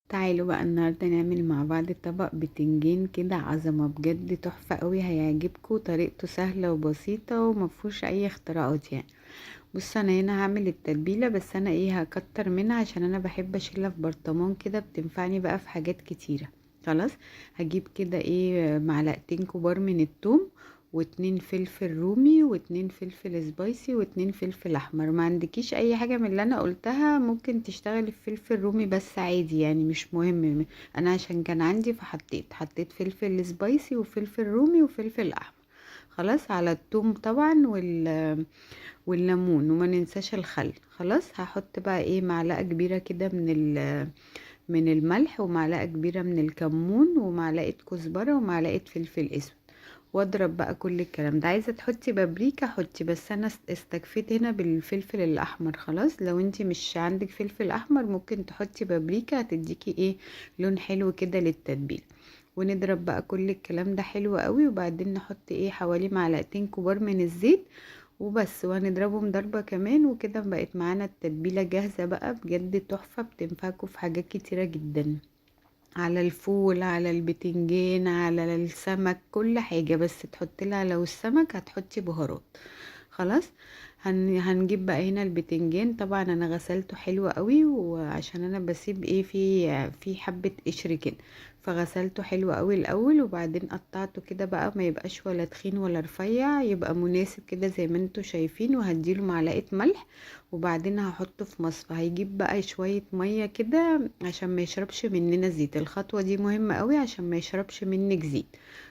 تعالوا بقى النهاردة نعمل مع بعض طبق بتنجان كده عظمة، بجد تحفة قوي، هيعجبكم. طريقته سهلة وبسيطة ومفهوش اي اختراعات يعني. بصوا انا هنا هعمل التتبيلة، بس انا هكتر منها عشان انا بحب اشيلها في برطمان كده، بتنفعني بقى في حاجات كتيرة. خلاص هجيب كده معلقتين كبار من التوم، واتنين فلفل رومي، واتنين فلفل spicy، واتنين فلفل احمر. ما عندكيش اي حاجة من اللي انا قلتها ممكن تشتغلي في فلفل رومي بس عادي يعني، مش مهم. انا عشان كان عندي فحطيت، حطيت فلفل spicy وفلفل رومي وفلفل احمر. خلاص على التوم طبعا والليمون، وما ننساش الخل. خلاص هحط بقى معلقة كبيرة كده من الملح، ومعلقة كبيرة من الكمون، ومعلقة كزبرة، ومعلقة فلفل اسود، واضرب بقى كل الكلام ده. عايزة تحطي بابريكا حطي، بس انا استكفيت هنا بالفلفل الاحمر. خلاص لو انتي مش عندك فلفل احمر ممكن تحطي بابريكا، هتديكي لون حلو كده للتتبيله. ونضرب بقى كل الكلام ده حلو قوي، وبعدين نحط حوالي معلقتين كبار من الزيت وبس، وهنضربهم ضربة كمان، وكده بقت معانا التتبيلة جاهزة بقى. بجد تحفة، بتنفعكم في حاجات كتيرة جدا، على الفول، على البتنجان، على السمك، كل حاجة. بس تحطي لها لو السمك هتحطي بهارات. خلاص هنجيب بقى هنا البتنجان. طبعا انا غسلته حلو قوي، وعشان انا بسيب في حبة قشر كده، فغسلته حلو قوي الاول، وبعدين قطعته كده بقى ما يبقاش ولا تخين ولا رفيع، يبقى مناسب كده زي ما انتوا شايفين. وهديله معلقة ملح، وبعدين هحطه في مصفى. هيجيب بقى شوية مية كده عشان ما يشربش مننا زيت، الخطوة دي مهمة قوي عشان ما يشربش منك زيت.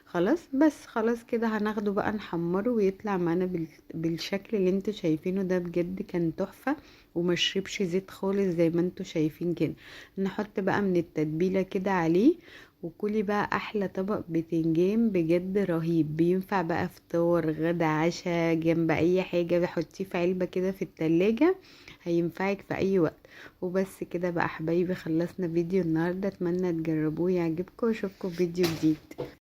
خلاص بس خلاص كده هناخده بقى نحمره، ويطلع معانا بالشكل اللي انتوا شايفينه ده. بجد كان تحفة، وما شربش زيت خالص زي ما انتوا شايفين كده. نحط بقى من التتبيلة كده عليه، وكلي بقى احلى طبق بتنجان بجد رهيب. بينفع بقى فطار، غدا، عشاء، جنب اي حاجة، بحطيه في علبة كده في التلاجة، هينفعك في اي وقت. وبس كده بقى حبايبي، خلصنا فيديو النهاردة، اتمنى تجربوه يعجبكم، واشوفكم في فيديو جديد.